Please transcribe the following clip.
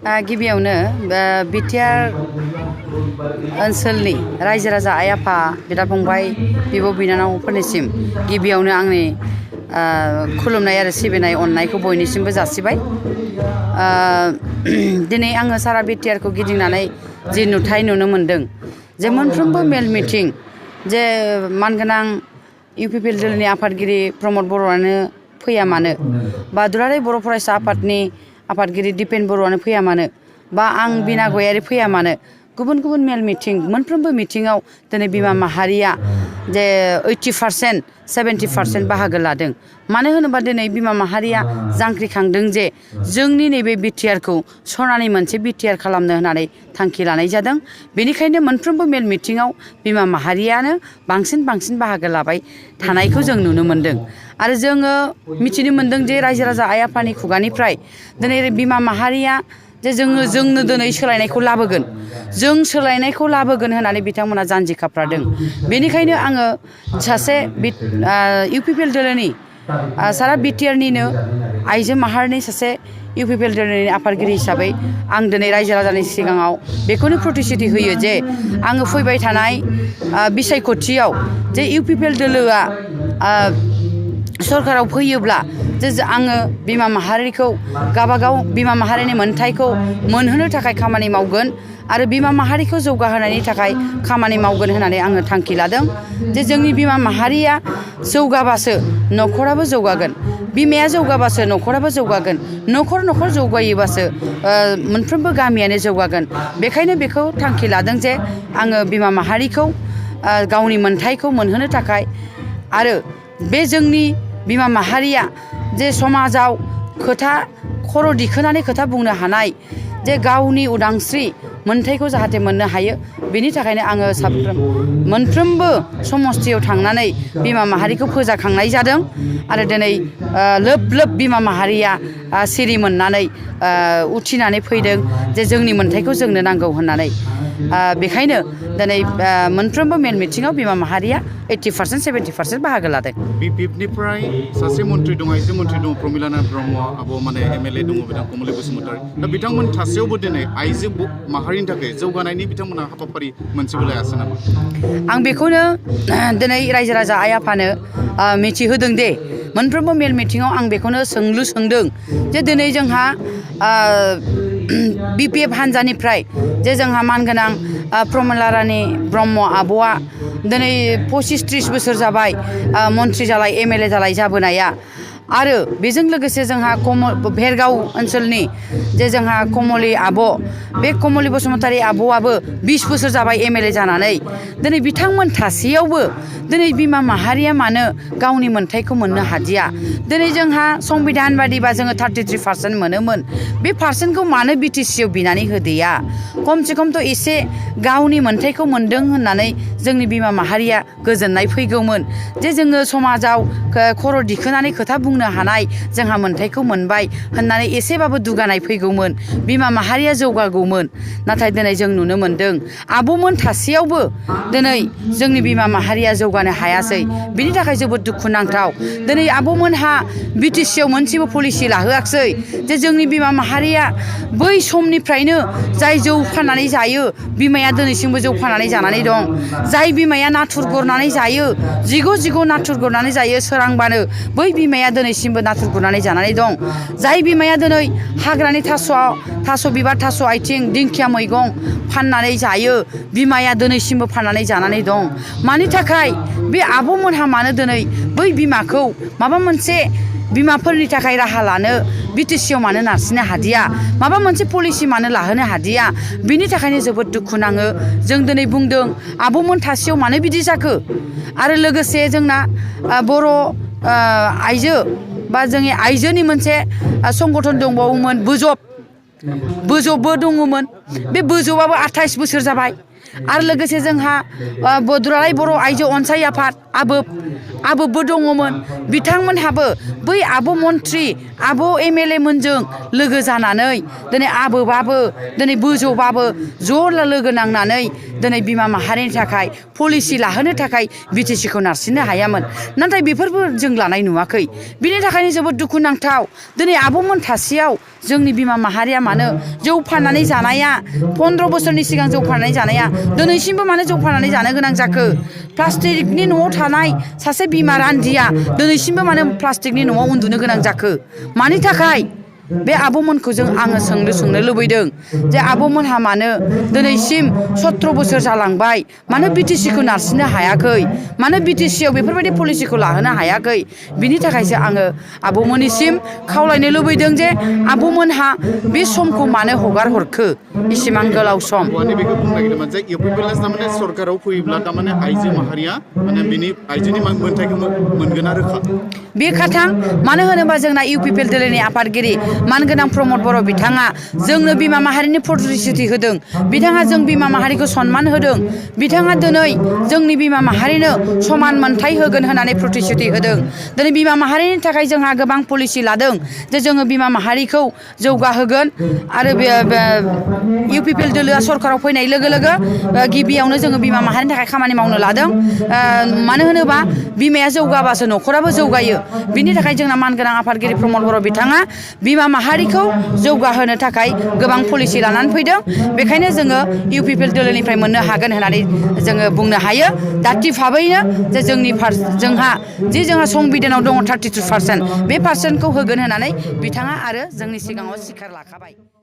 गिबियावनो बिटिआर ओनसोलनि रायजो राजा आइ आफा बिदा फंबाय बिब' बिनानावफोरनिसिम गिबियावनो आंनि खुलुमनाय आरो सिबिनाय अननायखौ बयनिसिमबो जासिबाय। दिनै आङो सारा बिटिआरखौ गिदिंनानै जि नुथाय नुनो मोनदों जे मोनफ्रोमबो मेल मिटिं जे मानगोनां इउपिपिएल नि आफादगिरि प्रमद बर'आनो फैया मानो बा दुलाराय बर' फरायसा आफादनि आफादगिरि दिपेन बर'आनो फैया मानो बा आं बिना गयारि फैया मानो गुबुन गुबुन मेल मिटिं मोनफ्रोमबो मिटिङाव दिनै बिमा माहारिया जे 80% 70% बाहागो लादों। मानो होनोबा दिनै बिमा माहारिया जांख्रिखांदों जे जोंनि नैबे बिटिआरखौ सनानि मोनसे बिटिआर खालामनो होननानै थांखि लानाय जादों। बेनिखायनो मोनफ्रोमबो मेल मिटिङाव बिमा माहारियानो बांसिन बाहागो लाबाय थानायखौ जों नुनो मोनदों। आरो जोङो मिथिनो मोनदों जे रायजो राजा आइ आफानि खुगानिफ्राय दिनै बिमा माहारिया जे जोंनो दिनै सोलायनायखौ लाबोगोन, जों सोलायनायखौ लाबोगोन होननानै बिथांमोना जानजि खाफ्रादों। बेनिखायनो आङो सासे इउपिपिएल दोलोनि सारा बिटिआरनिनो आइजो माहारिनि सासे इउपिपिएल दोलोनि आफादगिरि हिसाबै आं दिनै रायजो राजानि सिगाङाव बेखौनो प्रतिश्रुति होयो जे आङो फैबाय थानाय बिसायख'थियाव जे इउपिपिएल दोलोआ सरकाराव फैयोब्ला जे आङो बिमा माहारिखौ गावबागाव बिमा माहारिनि मोनथायखौ मोनहोनो थाखाय खामानि मावगोन आरो बिमा माहारिखौ जौगाहोनायनि थाखाय खामानि मावगोन होननानै आङो थांखि लादों। जे जोंनि बिमा माहारिया जौगाबासो न'खराबो जौगागोन, बिमाया जौगाबासो न'खराबो जौगागोन, न'खर जौगायोबासो मोनफ्रोमबो गामियानो जौगागोन। बेखायनो बेखौ थांखि लादों जे आङो बिमा माहारिखौ गावनि मोनथायखौ मोनहोनो थाखाय आरो बे जोंनि बिमा माहारिया जे समाजाव खोथा खर' दिखोनानै खोथा बुंनो हानाय जे गावनि उदांस्रि मोनथायखौ जाहाथे मोननो हायो, बेनि थाखायनो आङो मोनफ्रोमबो समस्थियाव थांनानै बिमा माहारिखौ फोजाखांनाय जादों। आरो दिनै लोब बिमा माहारिया सिरि मोननानै उथिनानै फैदों जे जोंनि मोनथायखौ जोंनो नांगौ होननानै। बेखायनो दिनै मोनफ्रोमबो मेल मिटिङाव बिमा माहारिया 80% 70% बाहागो लादों। बिपिएफनिफ्राय सासे मन्थ्रि दं, आइजो मन्थ्रि दं, प्रमिला ब्रह्म आब' माने एमएलए दङ बिथां कमलि बसुमतारी। दा बिथांमोन थासेयावबो दिनै आइजो माहारिनि थाखाय जौगानायनि बिथांमोना हाबाफारि मोनसेबो लायासै नामा? आं बेखौनो दिनै रायजो राजा आइ आफानो मिथिहोदों दे मोनफ्रोमबो मेल मिटिङाव आं बेखौनो सोंलु सोंदों जे दिनै जोंहा बिपिएफ हान्जानिफ्राय जे जोंहा मानगोनां प्रमिला रानि ब्रह्म आब'आ दिनै 25-30 बोसोर जाबाय मन्थ्रि जालाय एमएलए जालाय जाबोनाया। आरो बेजों लोगोसे जोंहा भेरगाव ओनसोलनि जे जोंहा कमलि आब', बे कमलि बसुमतारी आब'आबो 20 बोसोर जाबाय एमएलए जानानै। दिनै बिथांमोन थासेयावबो दिनै बिमा माहारिया मानो गावनि मोनथायखौ मोननो हादिया? दिनै जोंहा संबिधान बादिबा जोङो 33% मोनोमोन, बे पार्सेन्टखौ मानो बिटिसिआव बिनानै होदिया? खमसे खमथ' एसे गावनि मोनथायखौ मोनदों होननानै जोंनि बिमा माहारिया गोजोननाय फैगौमोन जे जोङो समाजाव खर' दिखोनानै खोथा बुंनो हानाय जोंहा मोनथायखौ मोनबाय होननानै एसेबाबो दुगानाय फैगौमोन, बिमा माहारिया जौगागौमोन। नाथाय दिनै जों नुनो मोनदों आब'मोन थासेयावबो दिनै जोंनि बिमा माहारिया जौगानो हायासै। बिनि थाखाय जोबोद दुखुनांथाव। दिनै आब'मोनहा बिटिसिआव मोनसेबो पलिसि लाहोआखिसै जे जोंनि बिमा माहारिया बै समनिफ्रायनो जाय जौ फाननानै जायो, बिमाया दिनैसिमबो जौ फाननानै जानानै दं। जाय बिमाया नाथुर गुरनानै जायो, जिग' नाथुर गुरनानै जायो सोरांबानो, बै बिमाया दिनैसिमबो नाथुर गुरनानै जानानै दं। जाय बिमाया दिनै हाग्रानि थास' बिबार, थास' आथिं, दिंखिया मैगं फाननानै जायो, बिमाया दिनैसिमबो फाननानै जानानै दं। मानि थाखाय बे आब'मोनहा मानो दिनै बै बिमाखौ माबा मोनसे बिमाफोरनि थाखाय राहा लानो बिटिसिआव मानो नारसिननो हादिया? माबा मोनसे पलिसि मानो लाहोनो हादिया? बिनि थाखायनो जोबोद दुखु नाङो। जों दिनै बुंदों आब'मोन थासेयाव मानो बिदि जाखो? आरो लोगोसे जोंना बर' आइजो बा जोंनि आइजोनि मोनसे संगठन दंबावोमोन बोजबबो दङमोन। बे बोजबाबो 28 बोसोर जाबाय। आरो लोगोसे जोंहा दुलाराय बर' आइजो अनसाय आफाद आबोबो दङमोन बिथांमोनहाबो बै आब' मन्त्रि आब' MLA मोनजों लोगो जानानै दिनै आबोबाबो दिनै बोजौबाबो ज' लोगो नांनानै दिनै बिमा माहारिनि थाखाय पलिसि लाहोनो थाखाय BTCखौ नारसिननो हायामोन नाथाय बेफोरबो जों लानाय नुवाखै बिनि थाखायनो जोबोद दुखुनांथाव दिनै आब'मोन थासेयाव जोंनि बिमा माहारिया मानो जौ फाननानै जानाया 15 बोसोरनि सिगां जौ फाननानै जानाया दिनैसिमबो मानो जौ फाननानै जानो गोनां जाखो प्लास्टिकनि न'आव थानाय सासे बिमा रान्दिया दिनैसिमबो मानो प्लास्टिकनि न'आव उन्दुनो गोनां जाखो मानि थाखाय बे आब'मोनखौ आङो सोंनो लुबैदों जे आब'मोनहा मानो दिनैसिम 17 बोसोर जालांबाय मानो BTCखौ नारसिननो हायाखै मानो BTCआव बेफोरबायदि पलिसिखौ लाहोनो हायाखै बिनि थाखायसो आङो आब'मोननिसिम खावलायनो लुबैदों जे आब'मोनहा बे समखौ मानो हगार हरखो इसिबां गोलाव सम माने बेखौ बुंनो नागिरदोंमोन जे UPPLA थारमाने सरकाराव फैयोब्ला थारमाने आइजो माहारिया माने बिनि आइजोनि मोनथायखौ मोनगोन रोखा बे खाथां मानो होनोबा जोंना UPPL दोलोनि आफादगिरि मानगोनां प्रमद बर' बिथाङा जोंनो बिमा माहारिनि प्रतिश्रुति होदों बिथाङा जों बिमा माहारिखौ सनमान होदों बिथाङा दिनै जोंनि बिमा माहारिनो समान मोनथाय होगोन होननानै प्रतिश्रुति होदों दिनै बिमा माहारिनि थाखाय जोंहा गोबां पलिसि लादों जे जोङो बिमा माहारिखौ जौगाहोगोन आरो बे UPPL दोलोआ सरकाराव फैनाय लोगो लोगो गिबियावनो जोङो बिमा माहारिनि थाखाय खामानि मावनो लादों मानो होनोबा बिमाया जौगाबासो न'खराबो जौगायो बिनि थाखाय जोंना मानगोनां आफादगिरि प्रमद बर' बिथाङा बिमा माहारिखौ जौगाहोनो थाखाय गोबां पलिसि लानानै फैदों बेखायनो जोङो UPPL दोलोनिफ्राय मोननो हागोन होननानै जोङो बुंनो हायो दाथि भाबैनो जे जोंहा संबिधानाव दङ 32% बे पार्सेन्टखौ होगोन होननानै बिथाङा आरो जोंनि सिगाङाव सिखार लाखाबाय